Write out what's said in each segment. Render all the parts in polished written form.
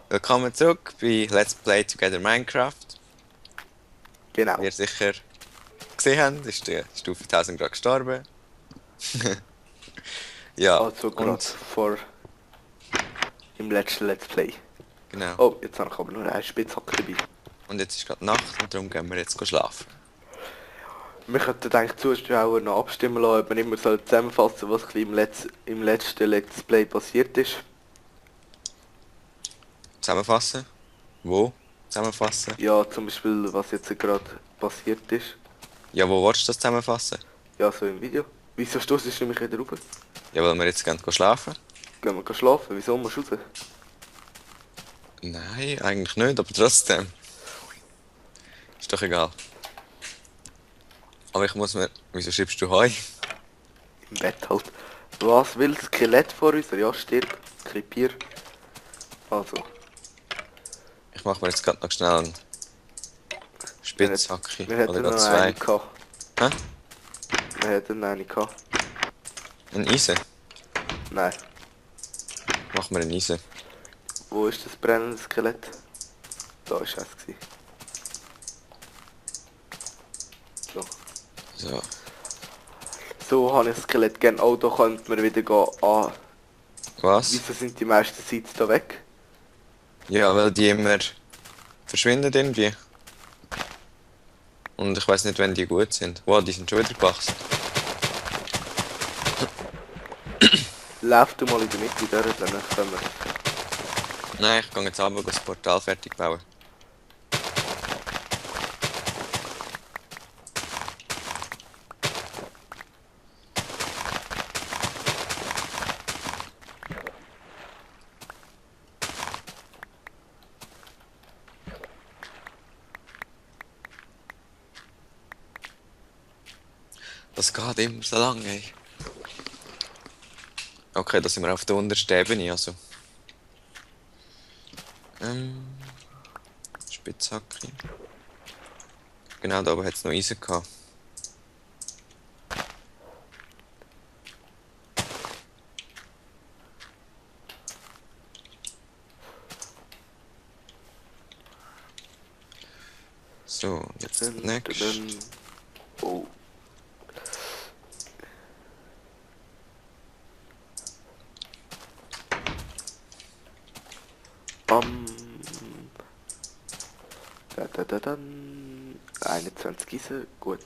Willkommen zurück bei Let's Play Together Minecraft. Genau. Wie ihr sicher gesehen habt, ist die Stufe 1000 gerade gestorben. Ja, Also gerade und vor im letzten Let's Play. genau. Oh, jetzt habe ich aber nur eine Spitzhacke dabei. Und jetzt ist gerade Nacht und darum gehen wir jetzt schlafen. Wir könnten eigentlich Zuschauer noch abstimmen lassen, ob man immer zusammenfassen soll, was ein bisschen im letzten Let's Play passiert ist. Zusammenfassen? Wo? Zusammenfassen? Ja, zum Beispiel, was jetzt gerade passiert ist. Ja, wo willst du das zusammenfassen? Ja, so im Video. Wieso stoßest du mich wieder rauf? Ja, weil wir jetzt gehen schlafen? Gehen wir schlafen? Wieso musst du raus? Nein, eigentlich nicht, aber trotzdem. Ist doch egal. Aber ich muss mir... Wieso schreibst du Heu? Im Bett halt. Was will das Skelett vor uns? Ja, stirb. Krepier. Also, Ich mache mir jetzt gerade noch schnell einen Spitzhacke. wir hätten Oder noch gerade eine zwei. gehabt. Hä? Wir hätten noch eine gehabt. Ein Eisen? Nein. Mach mir einen Eisen. Wo ist das brennende Skelett? Da ist es gewesen. So. So. So habe ich das Skelett gerne. Oh, da könnte man wieder gehen. Ah, Was? wieso sind die meisten Seiten da weg? Ja, weil die immer verschwinden irgendwie. Und ich weiß nicht, wenn die gut sind. Wow, die sind schon wieder gewachsen. Lauf du mal in der Mitte durch, dann können wir. Nein, ich gehe jetzt runter das Portal fertig bauen. Das geht immer so lange, ey. Okay, da sind wir auf der untersten Ebene, also. Spitzhacke. Genau, da oben hat es noch Eisen gehabt. So, jetzt nächstes. Oh. Bam. Dann. 21 Gießen, gut.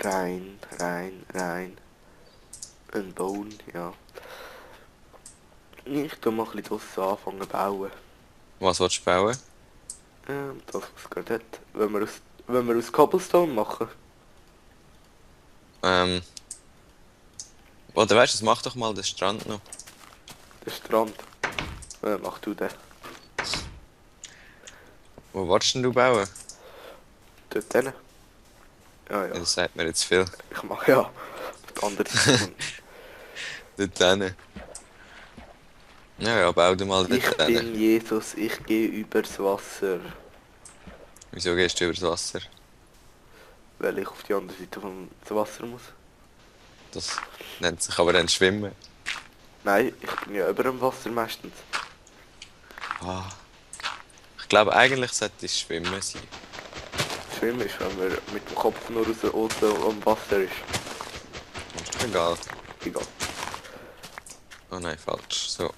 Rein. Ein Bone, ja. Ich tu mal ein bisschen draussen anfangen zu bauen. Was willst du bauen? Das was gerade hat. Wenn wir aus Cobblestone machen. Oder weißt du, mach doch mal den Strand noch. Der Strand. Mach du den. Wo willst denn du bauen? Dort hin. Ja, Ja, ja. das sagt mir jetzt viel. Ich mach ja. Auf die andere Seite. Dort hin. Ja, ja, bau du mal Ich dort hin. bin Jesus, ich gehe übers Wasser. Wieso gehst du übers Wasser? Weil ich auf die andere Seite des Wasser muss. Das nennt sich aber dann Schwimmen. Nein, ich bin ja über dem Wasser meistens. Ah. Ich glaube, eigentlich sollte es Schwimmen sein. Schwimmen ist, wenn man mit dem Kopf nur raus außen am Wasser ist. Ist egal. Egal. Oh nein, falsch. So.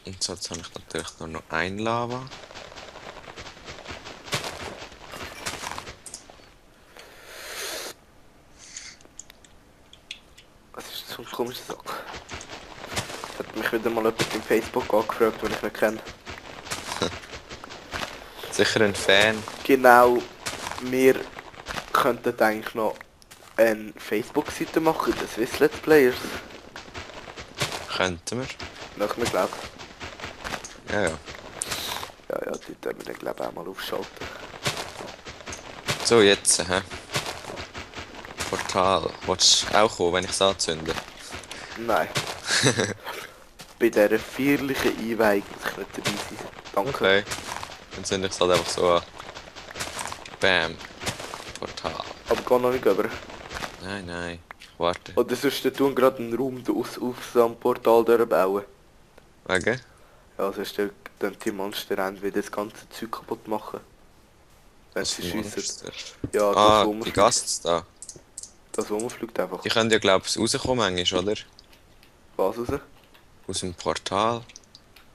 Und so, jetzt habe ich natürlich nur noch ein Lava. Was ist das für ein komischer Sack? Hat mich wieder mal jemand im Facebook angefragt, den ich nicht kenne. Sicher ein Fan. Genau, wir könnten eigentlich noch eine Facebook-Seite machen, der Swiss Let's Players. Könnten wir. Nach mir glaube Ja, ja. ja, dort werden wir den glaube auch mal aufschalten. So, jetzt, hä? Portal. Willst du auch kommen, wenn ich es anzünde? Nein. Bei dieser feierlichen Einweihung muss ich nicht dabei sein. Danke. Okay. Dann zünde ich es halt einfach so an. Bam. Portal. Aber geh noch nicht über. Nein, nein. Warte. Oder sonst tun gerade einen Raum auf so einem Portal durchbauen. Wegen? Ja, sonst dann die Monster entweder das ganze Zeug kaputt machen. Wenn Was sie für schiessen. Monster? Ja, das Ah, wo die rumfliegt. Gasts da. Das wo rumfliegt einfach. Die können ja glaub's rauskommen manchmal, oder? Was raus? Aus dem Portal.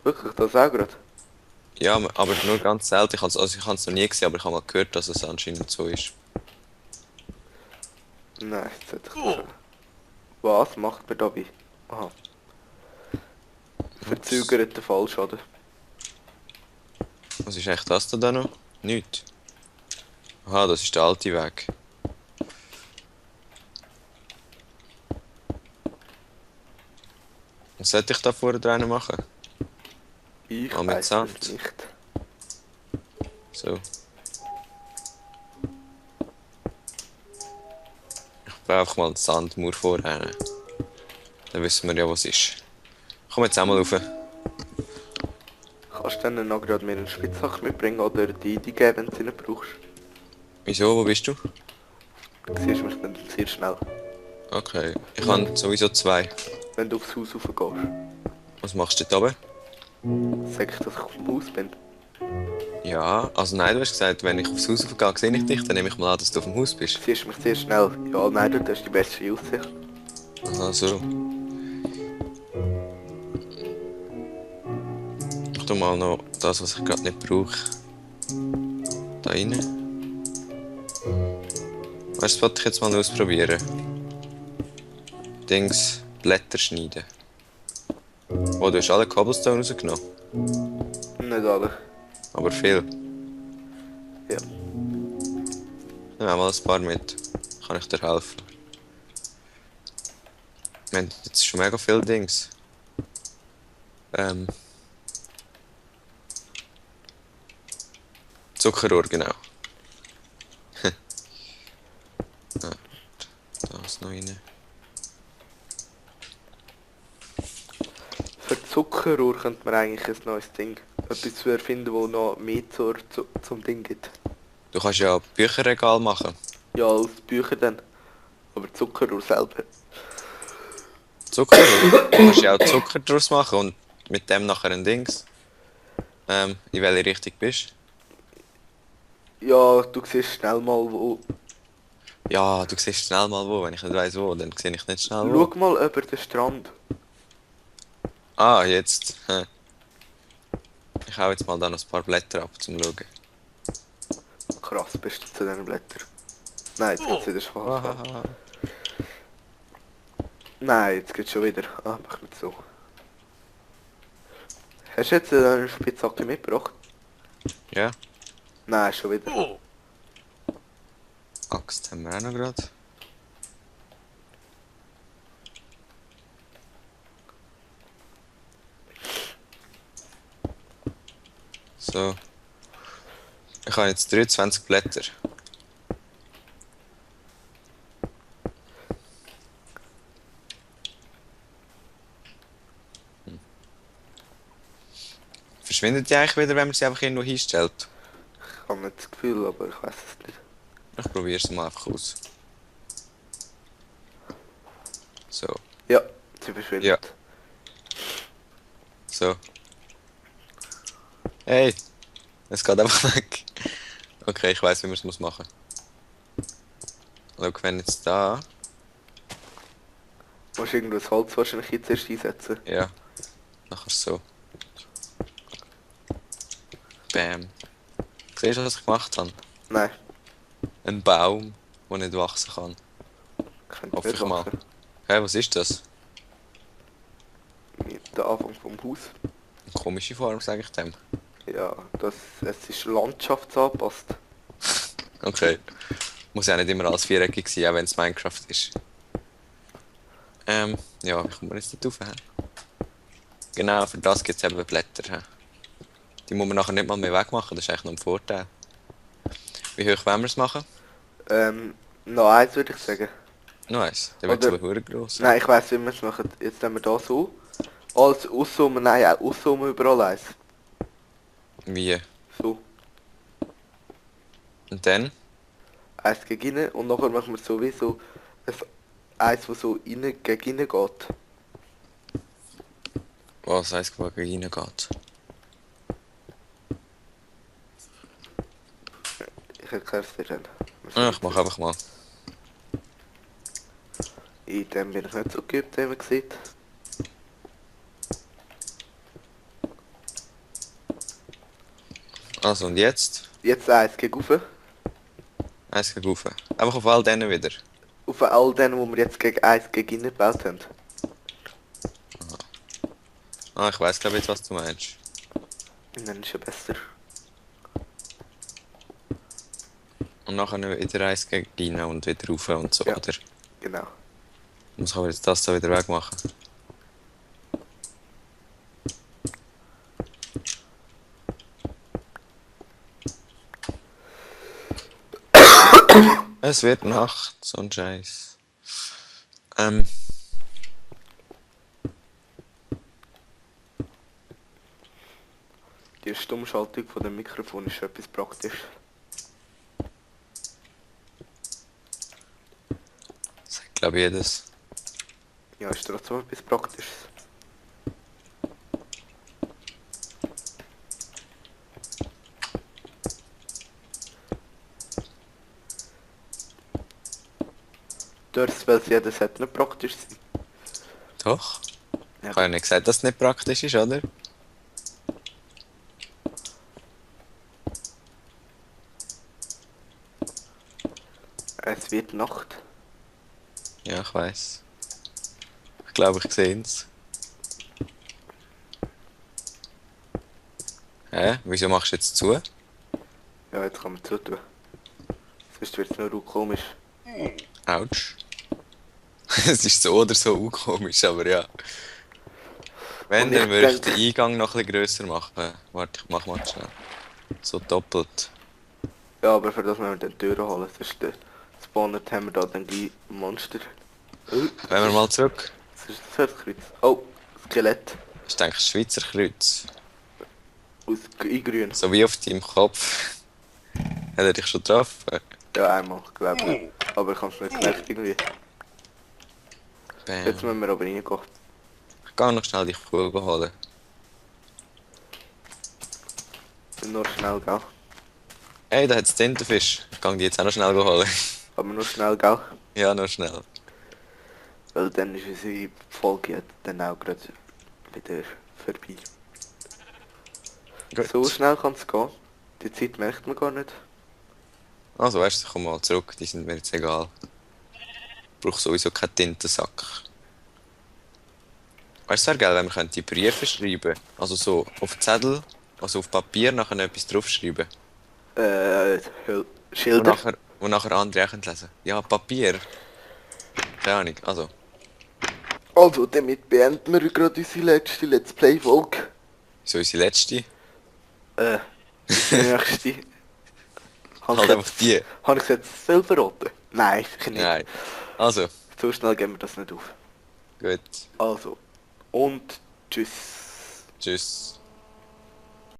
Wirklich, das auch gerade? Ja, aber nur ganz selten. Ich habe es noch nie gesehen, aber ich habe mal gehört, dass es anscheinend so ist. Nein, das hätte ich nicht. Was macht man dabei? Aha. Ups. Verzögert den Fallschaden. Was ist echt das da noch? Nichts. Aha, das ist der alte Weg. Was sollte ich da vorne dran machen? Ich Mal mit weiß Sand. es nicht. So. Ich baue einfach mal einen Sandmauer vorne. Dann wissen wir ja, was ist. Komm jetzt einmal rauf. Kannst du dann noch gerade mir einen Spitzhack mitbringen oder die geben, wenn du sie nicht brauchst? Wieso? Wo bist du? Du siehst mich dann sehr schnell, Okay. Ich habe sowieso zwei. wenn du aufs Haus raufgehst. Was machst du dort oben? Sag ich, dass ich auf dem Haus bin? Ja, also nein, du hast gesagt, wenn ich aufs Haus gehe, sehe ich dich, dann nehme ich mal an, dass du auf dem Haus bist. Du siehst mich sehr schnell. Ja, nein, du hast die beste Aussicht. Aha, so. Ich tu mal noch das, was ich gerade nicht brauche. Da rein. Weißt du, das wollte ich jetzt mal ausprobieren. Dings, Blätter schneiden. Oh, du hast alle Cobblestone rausgenommen. Nicht alle. Aber viel. Ja. Nehmen wir mal ein paar mit. Kann ich dir helfen? Wir haben jetzt schon mega viele Dings. Zuckerrohr, genau. Ah, da ist noch rein. Für Zuckerrohr könnte man eigentlich ein neues Ding. Etwas zu erfinden, wo noch mehr zum Ding gibt. Du kannst ja Bücherregal machen. Ja, aus Büchern dann. Aber Zuckerrohr selber. Zuckerrohr. Du kannst ja auch Zucker draus machen und mit dem nachher ein Dings. In welche Richtung bist Ja, du siehst schnell mal wo. Ja, du siehst schnell mal wo. Wenn ich nicht weiss wo, dann sehe ich nicht schnell Schau wo. mal über den Strand. Ah, jetzt. Ich hau jetzt mal da noch ein paar Blätter ab, zum schauen. Krass, bist du zu diesen Blättern. Nein, jetzt geht's wieder schwarz. Wahaha. Nein, jetzt geht's schon wieder. Ah, mach nicht so. Hast du jetzt eine Spitzhacke mitgebracht? Ja, Nein, schon wieder. Axt haben wir auch noch gerade. So. Ich habe jetzt 23 Blätter. Verschwindet die eigentlich wieder, wenn man sie einfach irgendwo hinstellt? Ich habe nicht das Gefühl, aber ich weiß es nicht. Ich probiere es mal einfach aus. So, Ja, sie verschwindet. Ja. so. Hey! Es geht einfach weg. Okay, ich weiß, wie man es machen muss. Schau, wenn jetzt da... Du musst irgendwo das Holz wahrscheinlich jetzt erst einsetzen. Ja. Nachher so. Bam. Siehst du, was ich gemacht habe? Nein, Ein Baum, der nicht wachsen kann. könnte Hoffe nicht ich mal. wachsen. Hey, was ist das? Mit der Anfang vom Haus. Eine komische Form, sage ich dem. Ja, es ist landschaftsanpasst. Okay. Muss ja nicht immer alles viereckig sein, auch wenn es Minecraft ist. Ja, wie kommt man jetzt da drauf? Hä? Genau, für das gibt es eben Blätter. Hä? Die muss man nachher nicht mal mehr wegmachen, das ist eigentlich noch ein Vorteil. Wie hoch wollen wir es machen? Noch eins würde ich sagen. Noch eins. Der wird Oder- aber verdammt gross. Nein, ich weiss, wie wir es machen. Jetzt nehmen wir da so. Alles aussummen, nein, auch aussummen überall eins. Wie? So. Und dann? Eins gegen innen und nachher machen wir sowieso ein eins, das so gegen innen geht. Was heisst, wo gegen reingeht? Ich erkläre es dir dann. Ich mach einfach mal. In dem bin ich nicht so geübt, wie man sieht. Also und jetzt? Jetzt eins gegen rauf. Eins gegen rauf. Einfach auf all denen wieder. Auf all denen, wo wir jetzt gegen eins gegen innen gebaut haben. Ah, ich weiss glaube jetzt, was du meinst. Und dann ist ja besser. Und nachher wieder eins gegen rein und wieder rauf und so, Ja. oder? Genau. Muss aber jetzt das da wieder wegmachen. Es wird Nacht, so ein Scheiß. Die Stummschaltung von dem Mikrofon ist schon etwas praktisch. Das sagt glaube ich jedes. Ja, ist trotzdem etwas Praktisches. Dürfte, weil es jedes hat, nicht praktisch sein. Doch? Ja. Ich habe ja nicht gesagt, dass es nicht praktisch ist, oder? Es wird Nacht. Ja, ich weiß. Ich glaube, ich sehe es. Hä? Wieso machst du jetzt zu? Ja, jetzt kann man zutun. Sonst wird es nur komisch. Autsch. Es ist so oder so komisch, aber ja. Wenn, Und ich dann würde ich denk- den Eingang noch ein bisschen grösser machen. Warte, ich mach mal schnell. So doppelt. Ja, aber für das müssen wir die Türen holen. Sonst spawnet haben wir da dann gleich Monster. Wenn wir mal zurück. Was ist das für ein Kreuz? Oh, Skelett. Ich denke, Schweizer Kreuz. In grün. So wie auf deinem Kopf. Hat er dich schon getroffen? Ja, einmal, glaube ich. Aber ich habe es nicht gemerkt irgendwie. Jetzt Bam. müssen wir aber reingehen. Ich gehe noch schnell die Kugel holen. Nur schnell, gell? Ey, da hat es Tintenfisch. Ich kann die jetzt auch noch schnell holen. Aber nur schnell, gell? Ja, noch schnell. Weil dann ist unsere Folge ja dann auch gerade wieder vorbei. Gut. So schnell kann es gehen. Die Zeit merkt man gar nicht. Also weißt du, komm mal zurück, die sind mir jetzt egal. Ich brauche sowieso keinen Tintensack. Weißt du, es wäre geil, wenn wir die Briefe schreiben. Also so auf Zettel, also auf Papier nachher etwas draufschreiben. Hül- Wo Schilder. nachher andere auch lesen können. Ja, Papier. Keine Ahnung, also. Also, damit beenden wir gerade unsere letzte Let's Play-Folge. So unsere letzte. Die nächste. Halt einfach die. Habe ich jetzt selber verraten? Nein, sicher nicht. Nein. Also, So schnell geben wir das nicht auf. gut. Also, und tschüss. Tschüss.